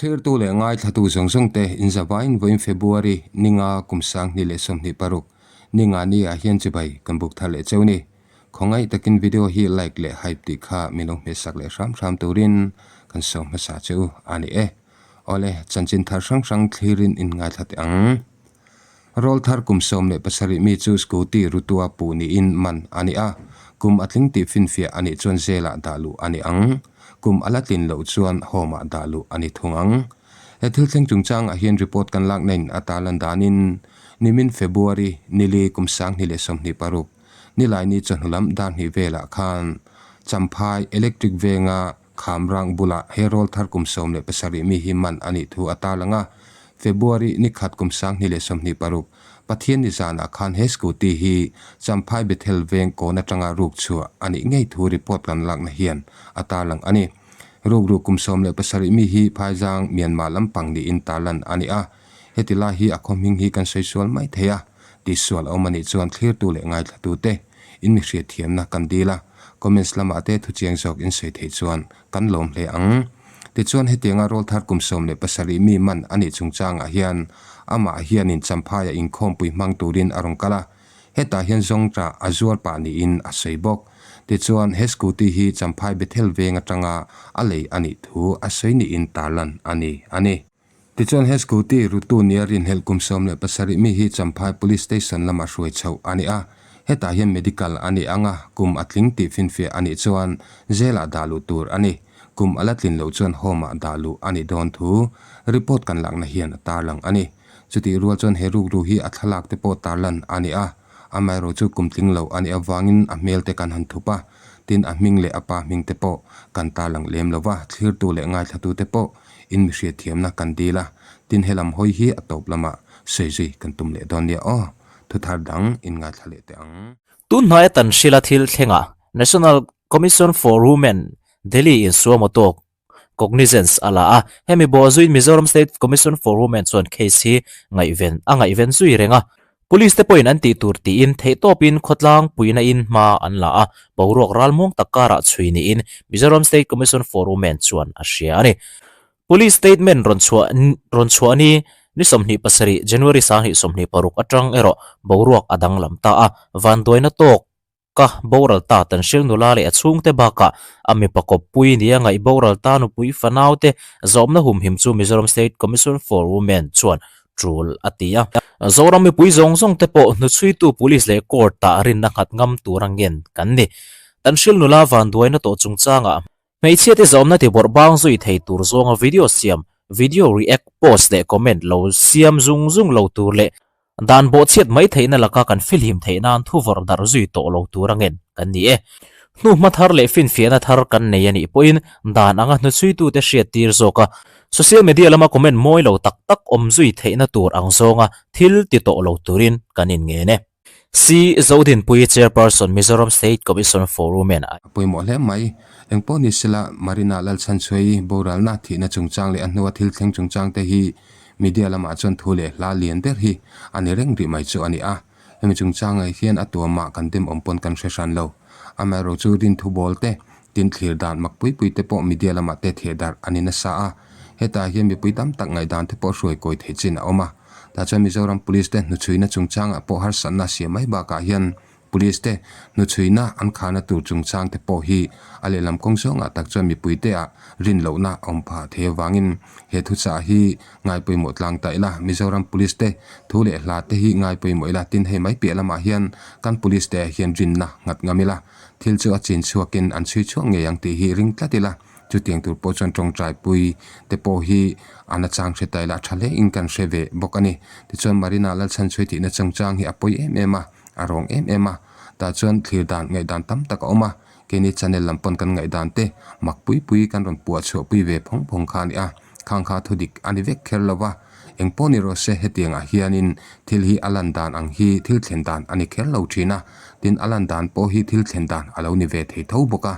Thlirtu leh ngaithlatu zawng zawng te inzavain vawiin February ninga kum 2026 ninga ni ah hian chibai kan buk thar leh cheu ni. Khawngaih takin video hi like leh hype tih kha min lo hmehsak leh hram hram turin kan sawm hmasa che u a ni e. Awle, chanchin thar hrang hrang thlirin in ngaithla teh ang. Rawl thar kum 17 mi chu scooty rutua puh niin man a ni a, kum a tling tih finfiah a nih chuan zelah dah luh a ni ang. Kum a la tlin loh chuan home ah dah luh a ni thung ang. He thil thleng chungchangah hian report kan lak na in a tarlan danin nimin February nili kum 2026 Nilaini chawhnu lam dar hnih velah khan Champhai Electric venga Khamrang bulah he rawl thar kum 17 mi hi man a nih thu a tarlang a. February ni khat kum 2026, Pathian ni zanah khan he scooty hi Champhai Bethel veng kawn atanga ruk chhuah a nih ngei thu report kan lakna hian a tarlang a ni. Rukru kum 17 mi hi Phaizang, Myanmar lampang niin tarlan a ni a. Heti lai hi a khaw hming hi kan sawi sual mai thei a, tihsual a awm a nih chuan thlirtu leh ngaithlatute in mi hriatthiamna kan dil a. Comments lamah te thuchiang zawk in sawi theih chuan kan lawm hle ang. Tichuan hetianga rawl thar kum 17 mi man a nih chungchangah hian amah hianin Champhaiah inkhawmpui hmang turin a rawn kal a, hetah hian zawngṭah a zuar pah niin a sawi bawk. Tichuan he scooty hi Champhai Bethel veng atanga a lei a nih thu a sawi niin tarlan a ni a ni. Tichuan he scooty rutu nia rinhlelh kum 17 mi hi Champhai Police Station lamah hruai chhoh a ni a, hetah hian medical a ni ang a, kum a tling tih finfiah a nih chuan jail-ah dah luh tur a ni. Kum a la tlin loh chuan home-ah dah luh a nih dawn thu report kan lakna hian a tarlang a ni. Chutih rual chuan he rukru hi a thlalak te pawh tarlan a ni a, amaherawhchu kum tling lo a nih avangin a hmel te kan han thup a, tin a hming leh a pa hming te pawh kan tarlang lem lo va, thlirtu leh ngaithlatu te pawh in mi hriatthiamna kan dil a, tin helam hawi hi a tawp lamah sawi zui kan tum leh dawn nia aw, thu thar dang in ngaithla leh teh ang. Tunhnaia tan hrila thil thlengah National Commission for Women, Delhi in suam aw tawk cognizance a la a, hemi bawh zuiin Mizoram State Commission for Women chuan case hi ngaihven a ngaihven zui reng a. Police te pawhin an tih tur tiin theihtawpin khawtlang puihna in hma an la a, boruak ralmuang tak karah chhui niin Mizoram State Commission for Women chuan a hria a ni. Police statement rawn chhuah rawn chhuah ni ni 27 January 2026 atang erawh boruak a danglam ta a, vanduaina tawk ka boral ta tan hril nula leh a chhungte bakah a mipa kawppui nia ngaih boral ta nupui fanau te zawmna humhim chu Mizoram State Commission for Women chuan tul a ti a. Zoram mipui zawng zawng te pawh hnuchhuitu Police leh Court ah rinna nghat ngam tur a ngen kan ni. Tan hril nula vanduaina tawh chungchangah hmeichhia te zawmna ti bawrh bang zui thei tur zawnga video siam, video react, post leh comment lo siam zung zung lo tur leh Dan bawhchhiat mai theihna laka kan filhim theih nan thu vawrh darh zui tawh lo tur a ngen kan ni e. Hnuhma thar leh finfiahna thar kan nei a nih pawhin dan anga hnuchhuitute hriat tir zawk a, social media lama comment mawi lo tak tak awm zui theihna tur ang zawnga thil ti tawh lo turin kan inngen e. C. Zodinpui Chairperson Mizoram State Commission for Women. A pawimawh hle mai. Engpawh ni sela Marina Lalchhanchhuai boralna thihna chungchang leh a hnua thil thleng chungchang te hi Media lamah chuan thu leh hla lian ber hi a ni reng rih mai chu a ni a, hemi chungchangah hian a tuamah kan dem awm pawn kan hre hran lo. Amaherawh chu rin thu bawl te, tin thlir dan mak pui pui te pawh media lamah te theh darh a ni nasa a, hetah hian mipui tam tak ngaihdan te pawh hruai kawi theih chin a awm a. Tah chuan Mizoram Police te hnuchhuina chungchangah pawh harsatna siam mai bakah hian Police te hnuchhuina an khahna tur chungchang te pawh hi a lehlam kawng zawngah tak chuan mipuite ah rin lohna a awm phah thei avangin he thuchah hi ngai pawimawh tlang ta ila. Mizoram Police te thu leh hla te hi ngai pawimawh ila tin hei mai piah lamah hian kan Police te ah hian rinna nghat ngam ila thil chu a chin chhuakin an chhui chhuak ngei ang tih hi ring tlat ila. Chutiang tur pawh chuan tawngtai pui te pawh hi a na chang hre ta ila a tha hle in kan hre ve bawk a ni. Tichuan Marina Lalchhanchhuai tihna chungchang hi a pawi em em a. a rawng em em a, tah chuan thlir dan ngaihdan tam tak a awm a, keini channel lam pawn kan ngaihdan te mak pui pui kan rawn puah chhuah pui ve phawng phawng kha a ni a, khang kha thu dik a ni vek kher lo va, eng pawh ni rawh se hetiang ah hianin thil hi a lan dan ang hi thil thlen dan a ni kher lo thin a, tin a lan dan pawh hi thil thlen dan a lo ni ve thei tho bawk a,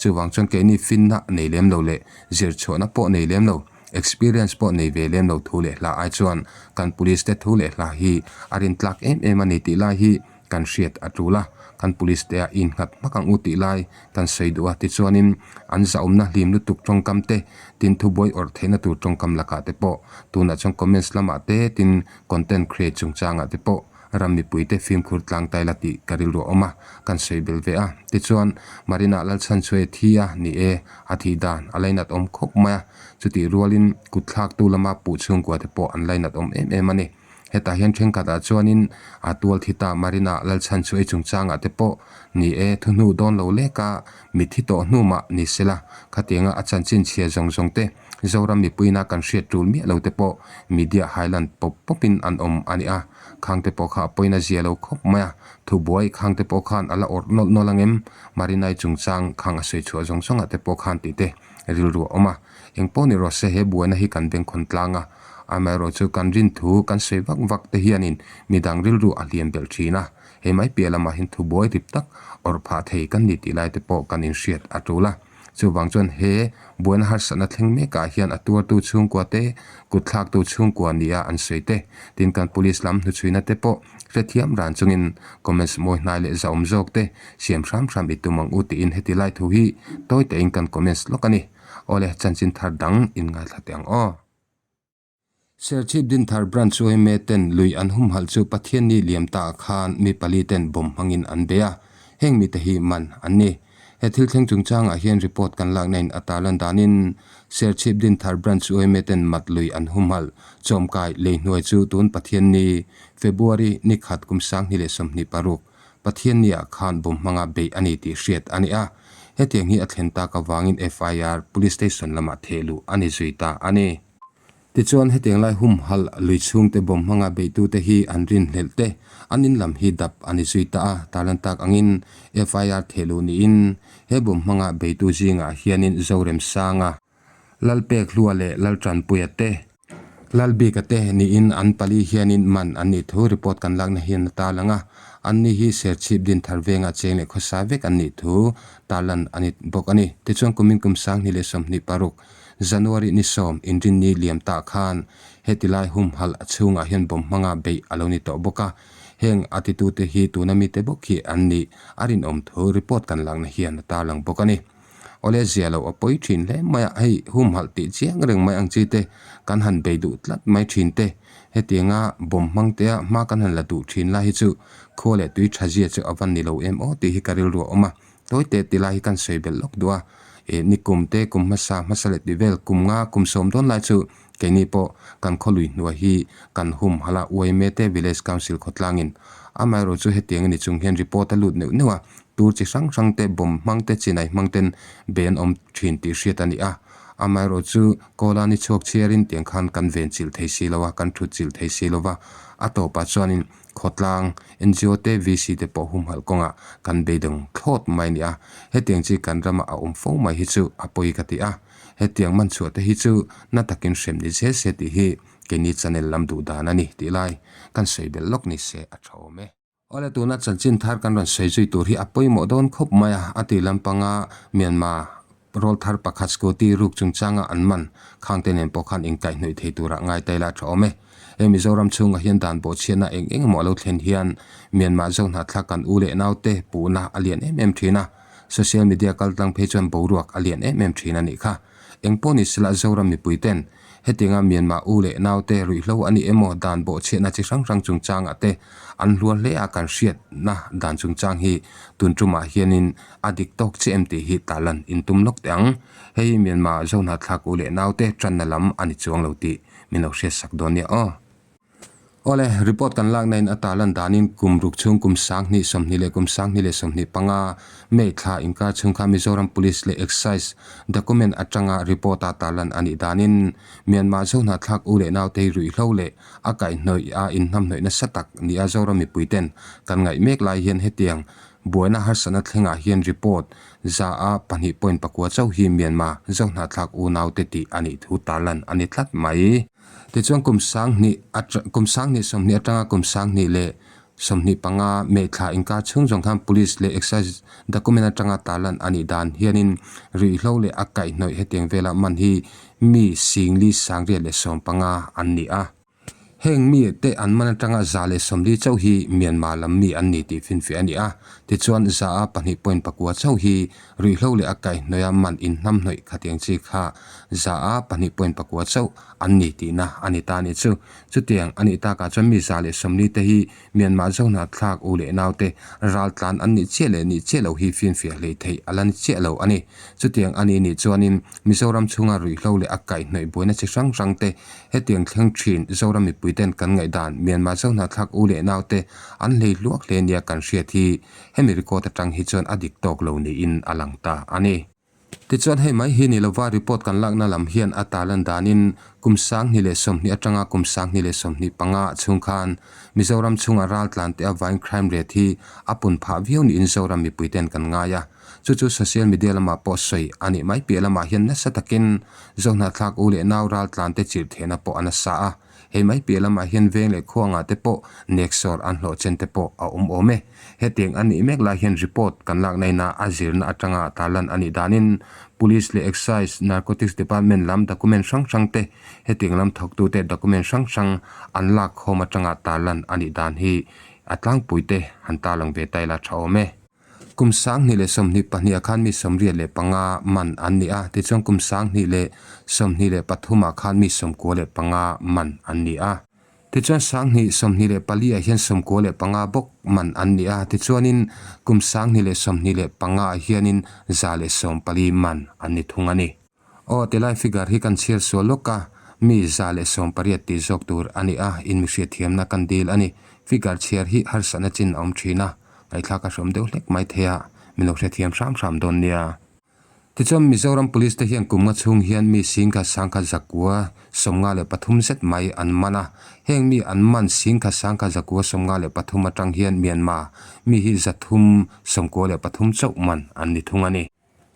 chuvang chuan keini finna nei lem lo leh zir chhuahna pawh nei lem lo. Experience pawh nei ve lem lo thu leh hla ai chuan kan police te thu leh hla hi a rin tlak em em a ni tih lai hi kan hriat a tul a, kan police te ah innghat hmak ang u tih lai kan sawi duh a, tichuanin an zahawmna hlim lutuk tawngkam te, tin thubuai awrh theihna tur tawngkam lakah te pawh tunah chuan comments lamah te tin content create chungchangah te pawh ram mipui te fimkhur tlang tai la tih ka rilru a awm a, kan sawi bel ve a. Tichuan Marina Lalchhanchhuai a thi a, ni e, a thih dan a lainat awm khawp mai a, chutih rualin kut thlaktu lama puh chhungkua te pawh an lainat awm em em a ni. Hetah hian thenkhatah chuanin a tual thi ta Marina Lalchhanchhuai chungchangah te pawh ni e, thu hnu dawn lo leka mitthi tawh hnu mah ni sela, khatianga a chanchin chhia zawng zawng te Zoram mipuiina kan hriat tul miah lo te pawh media hailan pawp pawpin an awm a ni a, khang te pawh kha a pawina zia lo khawp mai a, thubuai khang te pawh khan a la awrh nawlh nawlh ang em? Marinai chungchang khang a sawi chhuah zawng zawngah te pawh khan tih te rilru a awm a, engpawh ni rawh se he buaina hi kan bengkhawn tlang a, Amaherawh chu kan rin thu kan sawi vak vak te hianin midang rilru a hliam belh thin a, hei mai piah lamah hian thu buai rip tak awrh phah thei kan ni tih lai te pawh kan inhriat a tul a. Chuvang chuan he buaina harsatna thleng mekah hian a tuartu chhungkua te, kutthlaktu chhungkua nia an sawi te, tin kan police lam hnuchhuina te pawh hrethiam ran chungin comments mawi hnai leh zahawm zawk te siam hram hram i tum ang u tiin heti lai thu hi tawi tein kan comments lawk a ni. Awle, chanchin thar dang in ngaithla teh ang aw. Serchhip Dinthar Branch yma ten lui an humhalh chu Pathianni liam ta ah khan mi pali ten bomb hmangin an bei a, heng mite hi man an ni. He thil thleng chungchangah hian report kan lakna in a tarlan danin Serchhip Dinthar Branch yma ten mat lui an humhalh chawmkai lei hnuai chu tun Pathianni, February ni khat kum 2026, Pathianni ah khan bomb hmanga beih a ni tih hriat a ni a, hetiang hi a thlen tak avangin FIR Police Station lamah theh luh a ni zui ta a ni. Tichuan hetiang lai humhalh lui chhungte bomb hmanga beihtute hi an rinhlelh te an in lam hi dap a ni zui ta a, tarlan tak angin FIR theh luh niin he bomb hmanga beitu zingah hianin Zoremsanga, Lalpekhlua leh Laltanpuia te, Lalbika te niin an pali hianin man an nih thu report kan lakna hian a tarlang a, anni hi Serchhip Dinthar venga cheng leh khawsa vek an nih thu tarlan a ni bawk a ni. Tichuan kumin kum 2026 January ni sawm inrinni liam tah khan heti lai humhalh a chhungah hian bomb hmanga beih a lo ni tawh bawk a, heng a titute hi tuna mite bawk hi an nih a rinawm thu report kan lakna hian a tarlang bawk a ni. Awle zia lo a pawi thin hle mai a, hei humhalh tih chiang reng mai ang chi te kan han bei duh tlat mai thin te, hetianga bomb hmang te a hma kan han la duh thin lai hi chu khua leh tui tha zia chu a van ni lo em aw tih hi ka rilru a awm a, tawi te ti lai hi kan sawi belh lawk duh a, eh ni kum te kum hmasa hmasa leh ti vel kum nga kum sawm dawn lai chu keini pawh kan khawlui hnuai hi kan humhalh a uaime te village council khawtlangin amaherawhchu chu hetiang a ni chung hian report a lut neuh neuh a. Tur chi hrang hrang te, bomb hmang te, chinai hmang ten be an awm thin tih hriat a ni a. Amaherawh chu Kawla ni chhuak chhiarin tiang khan kan ven chilh thei si lo a, kan thut chilh thei si lo va. A tawpah chuanin khawtlang, ngo te, VC te pawh humhalh kawngah kan beidawng thlawt mai a ni a. Hetiang chi kan ramah a awm fo mai hi chu a pawi ka ti a. Hetiang man chhuah te hi chu na takin hrem ni zel se tih hi keini channel lam duh dan a ni tih lai kan sawi belh lawk ni se a tha awm e. Awle tuna chanchin thar kan rawn sawi zui tur hi a pawimawh dawn khawp mai a, a tih lampanga Myanmar rawl thar pakhat scooty ruk chungchanga an man khangte nen pawh khan inkaihhnawih thei turah ngai ta ila a tha awm e. Hei Mizoram chhungah hian dan bawhchhiatna eng eng emaw a lo thlen hian Myanmar Zohnahthlak kan u leh naute puhna a lian em em thin a, social media kaltlang phei chuan boruak a lian em em thin a nih kha. Engpawh ni sela Zoram mipui ten hetianga Myanmar u leh naute ruihhlo a ni emaw dan bawhchhiatna chi hrang hrang chungchangah te an hluar hle a kan hriatna dan chungchang hi tun tumah hianin a dik tawk chiah em tih hi tarlan intum lawk teh ang. Hei Myanmar Zohnahthlak u leh naute tanna lam a ni chuang lo tih min lo hriatsak dawn nia aw. Awle, report kan lakna in a tarlan danin kum ruk chhung kum 2020 leh kum 2025 May thla inkar chhung kha Mizoram Police leh Excise document atanga report a tarlan a nih danin Myanmar Zohnahthlak u leh nautei ruihhlo leh a kaihhnawih a inhnamhnawih nasa tak nia Zoram mipui ten kan ngaih mek lai hian hetiang buaina harsatna thlengah hian report za a pahnih point pakua chauh hi Myanmar Zohnahthlak u naute tih a nih thu tarlan a ni tlat mai. Tichuan kum 2000 kum 2020 atanga kum 2025 May thla inkar chhung zawng khan Police leh Excise document atanga tarlan a nih dan hianin ruihhlo leh a kaihhnawih hetiang vela man hi mi 10,915 an ni a. Heng mi te an man atanga 140 chauh hi Myanmar lam mi an ni tih finfiah a ni a, tichuan 2.9 chauh hi ruihhlo leh a kaihhnawih a man inhnamhnawih khatiang chi kha 2.9 chauh an ni tihna a ni ta a nih chu. Chutiang a nih takah chuan mi 140 te hi Myanmar zohnahthlak u leh naute raltlan an nih chiah leh nih chiah loh hi finfiah hlei theih a la ni chiah lo a ni. Chutiang a ni nih chuanin Mizoram chhunga ruihhlo leh a kaihhnawih buaina chi hrang hrang te hetiang thleng thin Zoram mipuiten kan ngaihdan Myanmar zohnahthlak u leh naute an hlei hluak hle nia kan hriat hi hemi record atang hi chuan a dik tawk lo niin a lang ta a ni. Tichuan hei mai hi ni lova report kan lakna lam hian a tarlan danin kum 2020 atanga kum 2025 chhung khan Mizoram chhunga raltlan te avain crime rate hi a pun phah viau niin Zoram mipuiten kan ngai a. Chu chu social media lamah pawh sawi a nih mai piah lamah hian nasa takin Zohnahthlak u leh nau raltlan te chirh thehna pawh a nasa a. Hei mai piah lamah hian veng leh khuangah te pawh neksawr an hlawh chen te pawh a awm awm e. Hetiang a nih mek lai hian report kan lak naina a zirna atanga tarlan a nih danin Police leh Excise, Narcotics Department lam document hrang hrang te hetiang lam thawktute document hrang hrang an lak khawm atanga tarlan a nih dan hi a tlangpui te han tarlang ve ta ila tha awm e. Kum 2022 ah khan mi 85 man an ni a, tichuan kum 2023 ah khan mi 95 man an ni a. Tichuan 2024 ah hian 95 bawk man an ni a, tichuanin kum 2025 ah hianin 114 man an ni thung a ni. Aw, tilai figure hi kan chhiar sual lawk a, mi 180 tih zawk tur a ni a, in mi hriatthiamna kan dil a ni. Figure chhiar hi harsatna chin a awm thin a, ngaihthlak a hrawm deuh hlek mai thei a, min lo hrethiam hram hram dawn nia. Tichuan Mizoram Police te hian kum nga chhung hian mi singkhat sangkhat zakua 53 zet mai an man a, heng mi an man singkhat sangkhat zakua 53 atang hian Myanmar mi hi 393 chauh man an ni thung a ni.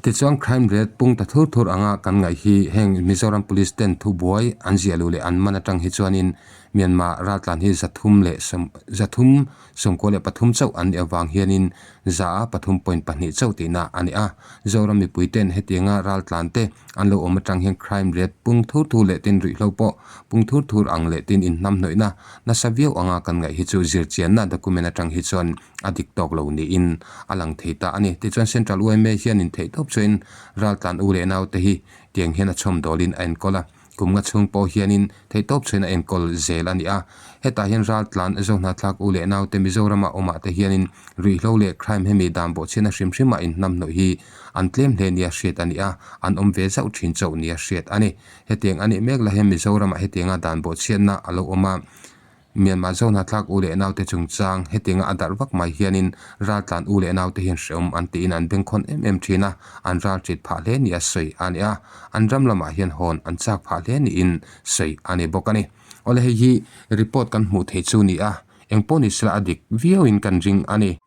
Tichuan crime rate pung ta thur thur anga kan ngaih hi heng Mizoram Police ten thubuai an ziah luh leh an man atang hi chuanin Myanmar raltlan hi 393 chauh an nih avang hianin 3.2 chauh tihna a ni a. Zoram mipui ten hetianga raltlan te an lo awm atang hian crime rate pung thur thur leh tin ruihhlo pawh pung thur thur ang leh tin inhnamhnawihna nasa viau anga kan ngaih hi chu zirchianna document atang hi chuan a dik tawk lo niin a lang thei ta a ni. Tichuan Central yma hianin theih tawp chuain raltlan u leh naute hi tiang hian a chhawm dawlin a enkawl a, kum nga chhung pawh hianin theih tawp chuain a enkawl zel a ni a. Hetah hian raltlan Zohnahthlak u leh naute Mizorama awmah te hianin ruihhlo leh crime hemi dan bawhchhiatna hrim hrimah inhnamhnawih hi an tlem hle nia hriat a ni a, an awm ve zauh thin chauh nia hriat a ni. Hetiang a nih mek la hian Mizoramah hetianga dan bawhchhiatna a lo awm a. Myanmar Zohnahthlak u leh naute chungchang hetianga a darh vak mai hianin raltlan u leh naute hian hreawm an tiin an bengkhawn em em thin a, an ral ṭit phah hle nia sawi a ni a, an ram lamah hian hawn an chak phah hle niin sawi a ni bawk a ni. Awle hei hi report kan hmuh theih chu ni a, engpawh ni sela a dik viauin kan ring a ni.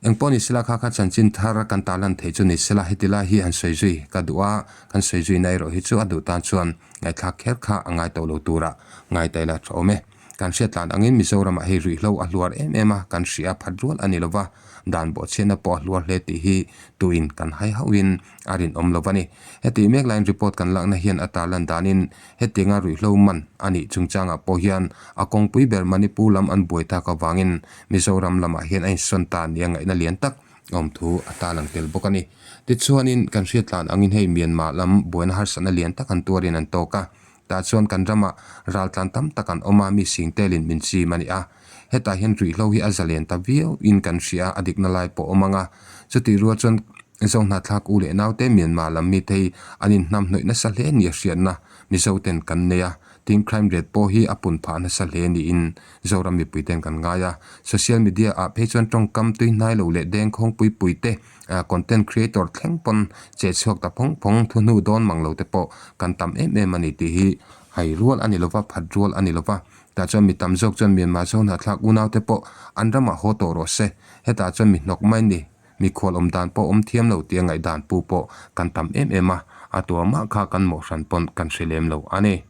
Engpawh ni sela kha kha chanchin thar kan tarlan theih chu ni sela heti lai hi han sawi zui ka duh a, kan sawi zui na erawh hi chu a duh tan chuan ngaihthlak kher kha a ngai tawh lo tura ngai ta ila tha awm e. Kan hriatlan angin Mizoramah hei ruihhlo a hluar em em a, kan hria phat rual a ni lova, dan bawhchhiatna pawh a hluar hle tih hi tuin kan hai hauhin a rinawm lo a ni. Heti mek laiin report kan lakna hian a tarlan danin Hetianga ruihhlo man a nih chungchangah pawh hian a kawngpui ber Manipur lam an buai tak avangin Mizoram lamah hian a insawn ta nia ngaihna lian tak awm thu a tarlang tel bawk a ni. Tichuanin kan hriatlan angin hei Myanmar lam buaina harsatna lian tak an tuarin an tawk a, tah chuan kan ramah raltlan tam tak an awm a, mi sing telin min chim a ni a. Hetah hian ruihhlo hi a zalen ta viau in kan hria a, a dikna lai pawh awm ang a. Chutih rual chuan Zohnahthlak u leh naute Myanmar lam mite hi an inhnamhnawih nasa hle nia hriatna Mizo ten kan nei a, tin crime rate pawh hi a pun phah nasa hle niin Zoram mipui ten kan ngai a. Social media ah phei chuan tawngkam tui hnai lo leh dengkhawng pui pui te content creator thleng pawn che chhuak ta phawng phawng thu hnu dawn mang lo te pawh kan tam em em a ni tih hi hai rual a ni lova, phat rual a ni lova. Tah chuan mi tam zawk chuan Myanmar Zohnahthlak unaute pawh an ramah haw tawh rawh se, hetah chuan mi hnawk mai ni. Mikhual awm dan pawh awm thiam lo tia ngaihdan pu pawh kan tam em em a, a tua mah kha kan mawh hran pawn kan hre lem lo a ni.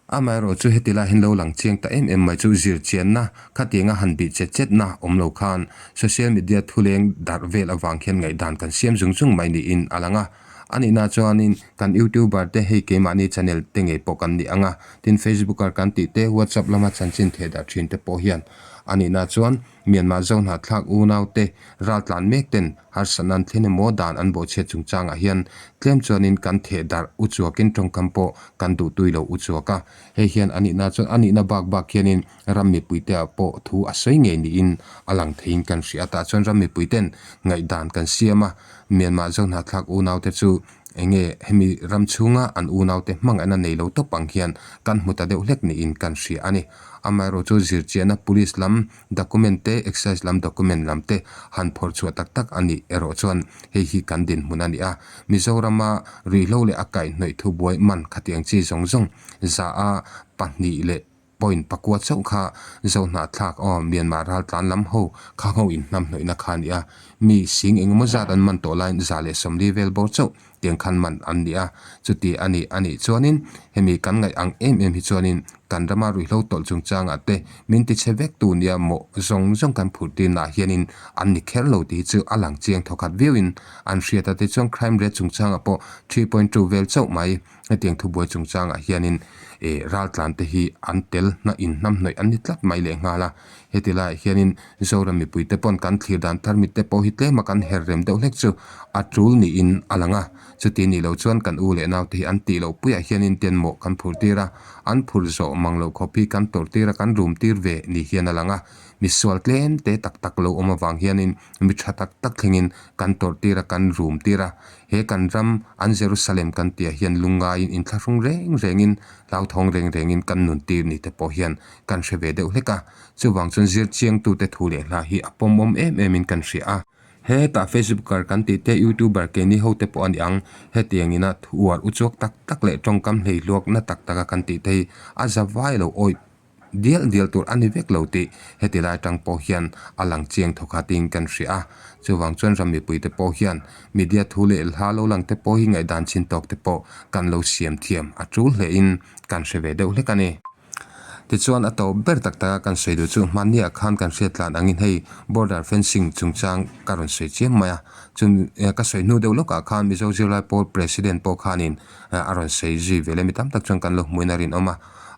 Amaherawh chu heti lai hian lo lang chiang ta em em mai chu zirchianna khatianga han bih chet chetna awm lo khan social media thuleng darh vel avang hian ngaihdan kan siam zung zung mai niin a lang a. A nihna chuanin kan youtuber te hei keimahni channel te ngei pawh kan ni ang a, tin facebooker kan tih te whatsapp lama chanchin theh dah thin te pawh hian a nihna chuan Myanmar zohnahthlak unau te raltlan mek ten harsatna an thlen emaw dan an bawhchhiat chungchangah hian tlem chuanin kan theh darh uchuakin tawngkam pawh kan duhtui lo uchuak a. Hei hian a nihna chuan a nihna bak bak hianin ram mipuite ah pawh thu a sawi ngei niin a lang theiin kan hria a. Tah chuan ram mipuiten ngaihdan kan siam a, Myanmar zohnahthlak unaute chu eng nge hemi ram chhunga an unaute hmangaihna nei lo tawp ang hian kan hmu ta deuh hlek niin kan hria a ni. Amaherawhchu zirchiahna police lam document te, excise lam document lam te han phawrh chhuah tak tak a nih erawh chuan hei hi kan dinhmun a ni a. Mizorama ruihhlo leh a kaihhnawih thubuai man khatiang chi zawng zawng za a 2 leh point 9 chauh kha Zohnahthlak aw Myanmar raltlan lam ho kha ho inhnam hnawihna kha a ni a. Mi sing engemaw zat an man tawh laiin 140 vel bawr chauh tiang khan man an ni a. Chuti a nih a nih chuanin hemi kan ngaih ang em em hi chuanin kan rama ruihhlo tawlh chungchangah te min tichhe vek tu nia mawh zawng zawng kan phurh tirnaah hianin an ni kher lo tih hi chu a lang chiang thawkhat viauin an hriat a. Tichuan crime rate chungchangah pawh 3.2 vel chauh mai. Hetiang thubuai chungchangah hianin eh raltlan te hi an tel hna inhnam hnawih an ni tlat mai leh nghal a. Heti laiah hianin Zoram mipuite pawn kan thlir dan thar mitte pawh hi tlema kan her rem deuh hlek chu a tul niin a lang a. Chuti nih loh chuan kan u leh naute hi an tih loh puiah hianin ten mawh kan phur tir a, an phur zawh mang loh khawp hi kan tawrh tir a, kan rum tir ve ni hian a lang a. Misual tlem te tak tak lo awm avang hianin mi tha tak tak thlengin kan tawrh tir a, kan rum tir a. He kan ram an Jerusalem kan tihah hian lungngaiin inthlahrung reng rengin, hlauthawng reng rengin kan nun tir ni te pawh hian kan hre ve deuh hlek a. Chuvang chuan zirchiangtute thu leh hla hi a pawmawm em emin kan hria a. Hetah Facebooker kan tih te, YouTuber keini ho te pawh a ni ang. Hetiang ina thu uar uchuak tak tak leh tawngkam hleihluakna tak taka kan tih te hi a za vai lo awih Dial dial tur a ni vek lo tih heti lai tang pawh hian a lang chiang thawk hatin kan hria a. Chuvang chuan ram mipuite pawh hian media thu leh hla lo lang te pawh hi ngaihdan chin tawk te pawh kan lo siam thiam a tul hlein kan hre ve deuh hlek a ni. Tichuan a tawp ber tak taka kan sawi duh chu hmanniah khan kan hriat tlan angin hei border fencing chungchang ka rawn sawi chiam mai a. Chumi ka sawi hnu deuh lawkah khan Mizo Zirlai Pawl President pawh khanin a rawn sawi zui ve le. Mi tam tak chuan kan lo hmuin a rinawm a.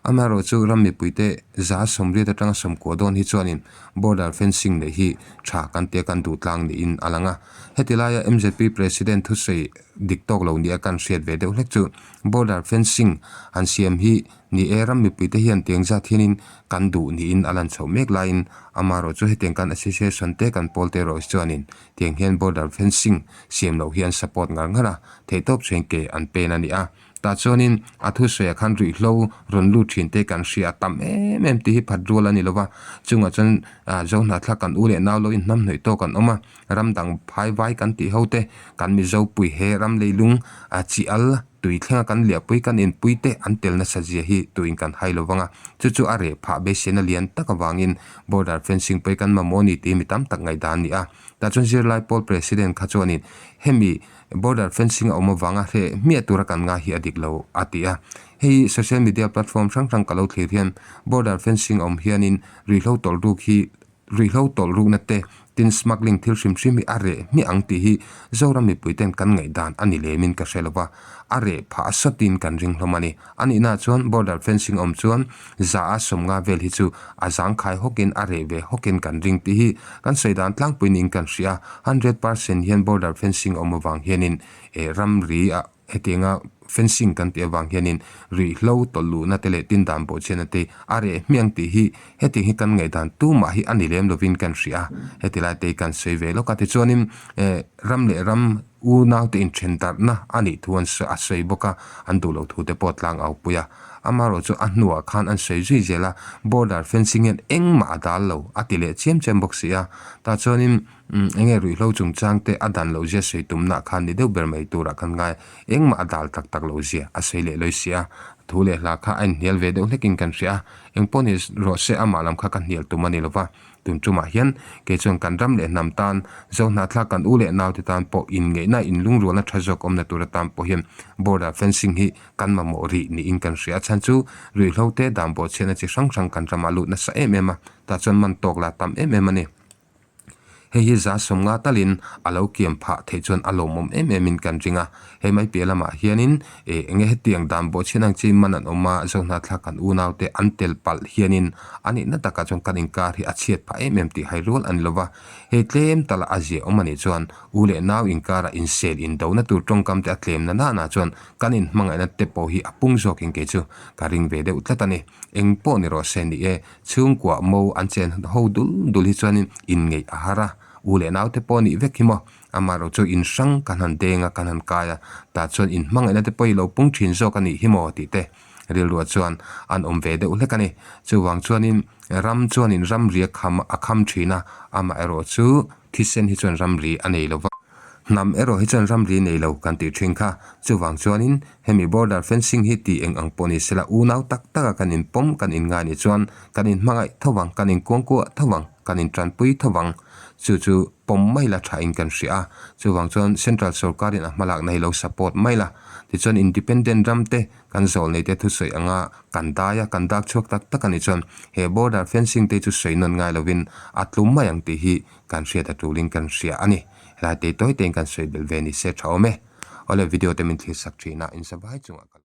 Amaherawh chu ram mipuite 80% atanga 90 dawn hi chuanin border fencing neih hi tha kan tia kan duh tlang niin a lang a. Heti laia mzp President thusawi dik tawk lo nia kan hriat ve deuh hlek chu border fencing han siam hi ni e ram mipuite hian tiang zat hianin kan duh niin a lan chhoh mek laiin amaherawh chu hetiang kan association te kan pawl te erawh hi chuanin tiang hian border fencing siam loh hi an support ngar ngar a, theihtawp chheng ke an pen a ni a. Tah chuanin a thusawiah khan ruihhlo rawn lut thin te kan hria a tam em em tih hi phat rual a ni lova, chungah chuan Zohnahthlak kan u leh nau lo inhnam hnawih tawk an awm a, ram dang phai vai kan tih ho te, kan Mizo pui he ram leilung chi al tui thlenga kan liahpui kan inpui te an tel nasa zia hi tuin kan hai lo vang a, chu chu a reh phah beiseina lian tak avangin border fencing pawh hi kan mamawh a ni tih mi tam tak ngaihdan a ni a. Tah chuan zirlai pawl president kha chuanin hemi Border fencing a awm avanga hreh hmiah tura kan ngai hi a dik lo, a ti a. Hei social media platform hrang hrang ka lo thlir hian border fencing a awm hianin ruihhlo tawlh ruk hi ruihhlo tawlh rukna te tin smuggling thil hrim hrim hi a reh hmiah ang tih hi Zoram mipuiten kan ngaihdan a ni lemin ka hre lo va, a reh phah sawtin kan ring hlawm a ni. A nihna chuan border fencing awm chuan 150 vel hi chu a zangkhai hawkin a reh ve hawkin kan ring tih hi kan sawi dan tlangpui niin kan hria. 100% hian border fencing awm avang hianin eh ramri ah hetianga fencing kan tih avang hianin ruihhlo tawlh luhna te leh tin dan bawhchhiatna te a reh hmiang tih hi hetiang hi kan ngaihdan tumah hi a ni lem lovin kan hria. Heti lai te hi kan sawi ve lawk a tichuanin eh ram leh ram Unaute inthen darhna a nih thu an a sawi bawk a, an duh loh thu te pawh tlang au pui a. Amaherawh chu a hnuah khan an sawi zui zel a, border fencing hian engmah a dal lo a ti leh chiam chiam bawk si a. Tah chuanin eng nge ruihhlo chungchang te a dan loh zia sawi tumna khan ni deuh ber mai turah khan ngai engmah a dal tak tak loh zia a sawi leh lawi si a. Thu leh hla kha a inhnial ve deuh hlekin kan hria a, engpawh ni rawh se amah lam kha ka hnial tum a ni lo va. Tun tumah hian kei chuan kan ram leh hnam tan, Zohnahthlak kan u leh naute tan pawh inngeihna inlungrualna tha zawk awmna tur atan pawh hian border fencing hi kan mamawh rih niin kan hria. A chhan chu ruihhlo te dan bawhchhiatna chi hrang hrang kan ramah lut nasa em em a, tah chuan man tawk la tam em em a ni. Hei hi 150 talin a lo kiam phah theih chuan a lawmawm em em in kan ring a. Hei mai piah lamah hianin eh enge hetiang dan bawhchhian ang chi man an awm a, Zohnahthlak kan unaute an tel palh hianin a nihna takah chuan kan inkar hi a chhiat phah em em tih hai rual a ni lova. Hei tlem tala a zia awm a nih chuan u leh nau inkara insel indona tur tawngkam te a tlem na nana chuan kan inhmangaihna te pawh hi a pung zawkin kei chu ka ring ve deuh tlat a ni. Eng pawh ni rawh se ni e, chhungkua mo an chen ho dul dul hi chuanin inngeih a har a, u leh nau te pawh nih vek hi maw? Amaherawh chu in hrang kan han deng a, kan han kai a, tah chuan inhmangaihna te pawh i lo pung thin zawk a nih hi maw tih te rilruah chuan an awm ve deuh hlek a ni. Chuvang chuanin ram chuanin ramri a kham a kham thin a, amaherawh chu thisen hi chuan ramri a nei lo va. Hnam erawh hi chuan ramri nei lo kan tih thin kha. Chuvang chuanin hemi border fencing hi tih eng ang pawh ni sela unau tak taka kan inpawm kan inngai nih chuan kan inhmangaih tho vang, kan inkuangkuah tho vang, kan intanpui tho vang. Chu chu pawm mai la thain kan hria a. Chuvang chuan central sorkarin a hmalakna hi lo support mai la. Tichuan independent ram te kan zawl nei te thusawi anga kan dai a, kan dak chhuak tak tak a nih chuan he border fencing te chu sawi nawn ngai lovin a tlum mai ang tih hi kan hriat a tulin kan hria a ni. Helai tei tawi tein kan sawi belh ve ni se tha awm e. Awle video te min thlir sak thin a, in savai chungah ka.